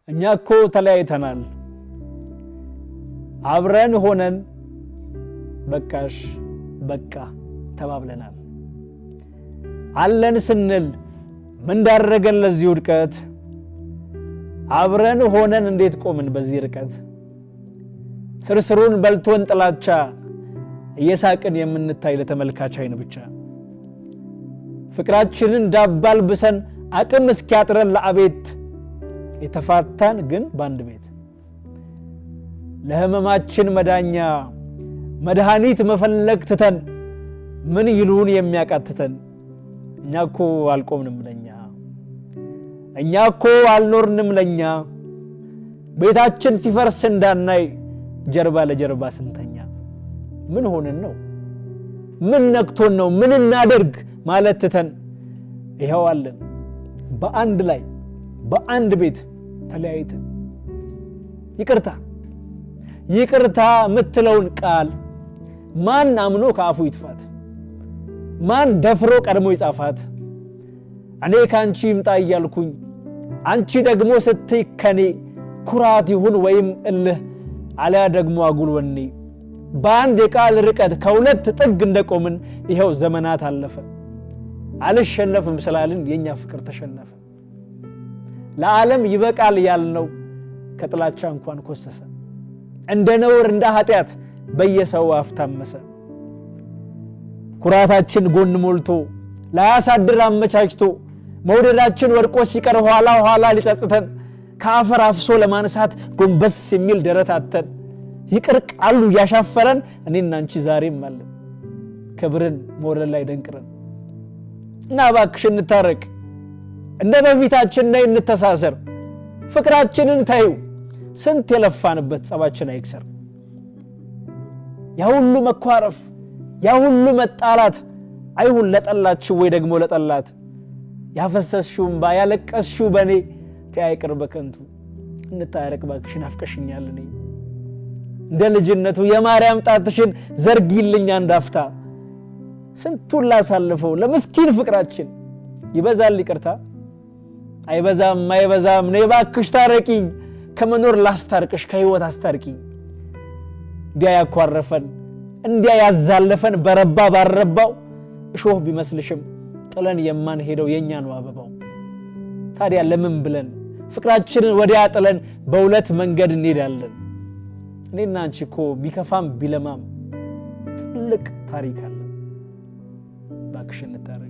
እኛ እኮ ተለያይተናል፣ አብረን ሆነን በቃሽ በቃ ተባብለናል። አለን ስንል ምን ዳረገን ለዚህ ውድቀት? አብረን ሆነን እንዴት ቆምን በዚህ ርቀት? ስርስሩን በልቶን ጥላቻ እየሳቅን የምንታይ ለተመልካች አይን ብቻ። ፍቅራችንን ዳባ አልብሰን አቅም እስኪያጥረን ለአቤት የተፋታን ግን በአንድ ቤት። ለህመማችን መዳኛ መድኃኒት መፈለግ ትተን ምን ይሉን የሚያቃትተን። እኛ እኮ አልቆምንም ለኛ፣ እኛ እኮ አልኖርንም ለኛ። ቤታችን ሲፈርስ እንዳናይ ጀርባ ለጀርባ ስንተኛ። ምን ሆነን ነው? ምን ነክቶን ነው? ምን እናደርግ ማለት ትተን ይኸው አለን በአንድ ላይ በአንድ ቤት ተለያይተን። ይቅርታ ይቅርታ የምትለውን ቃል ማን አምኖ ከአፉ ይትፋት? ማን ደፍሮ ቀድሞ ይጻፋት? እኔ ከአንቺ ይምጣ እያልኩኝ አንቺ ደግሞ ስትይ ከኔ፣ ኩራት ይሁን ወይም እልህ አሊያ ደግሞ አጉል ወኔ፣ በአንድ የቃል ርቀት ከሁለት ጥግ እንደቆምን ይኸው ዘመናት አለፈ። አልሸነፍም ስላልን የእኛ ፍቅር ተሸነፈ። ለዓለም ይበቃል ያልነው ከጥላቻ እንኳን ኮሰሰ። እንደ ነውር እንደ ኃጢአት በየሰው አፍ ታመሰ። ኩራታችን ጎን ሞልቶ ላያሳድር አመቻችቶ መውደዳችን ወድቆ ሲቀር ኋላ ኋላ ሊጸጽተን ከአፈር አፍሶ ለማንሳት ጎንበስ የሚል ደረት አተን ይቅር ቃሉ እያሻፈረን እኔና አንቺ ዛሬም አለን ክብርን መውደድ ላይ ደንቅረን። እና እባክሽ እንታረቅ፣ እንደ በፊታችን ነይ እንተሳሰር፣ ፍቅራችንን ታዩ ስንት የለፋንበት ጸባችን አይክሰር። ያ ሁሉ መኳረፍ ያ ሁሉ መጣላት አይሁን ለጠላችሁ ወይ ደግሞ ለጠላት። ያፈሰስሽው እምባ ያለቀስሽው በእኔ ተያይቅር በከንቱ፣ እንታረቅ እባክሽ ናፍቀሽኛል። እኔ እንደ ልጅነቱ የማርያም ጣትሽን ዘርጊልኝ አንድ አፍታ። ስንቱን ላሳልፈው ለምስኪን ፍቅራችን ይበዛል ይቅርታ። አይበዛም አይበዛም፣ ነይ እባክሽ ታረቂኝ፣ ከመኖር ላስታርቅሽ ከህይወት አስታርቂኝ። እንዲያ ያኳረፈን እንዲያ ያዛለፈን በረባ ባረባው እሾህ ቢመስልሽም ጥለን የማንሄደው የኛ ነው አበባው። ታዲያ ለምን ብለን ፍቅራችንን ወዲያ ጥለን በሁለት መንገድ እንሄዳለን? እኔና አንቺ እኮ ቢከፋም ቢለማም ትልቅ ታሪክ አለን። እባክሽ እንታረቅ።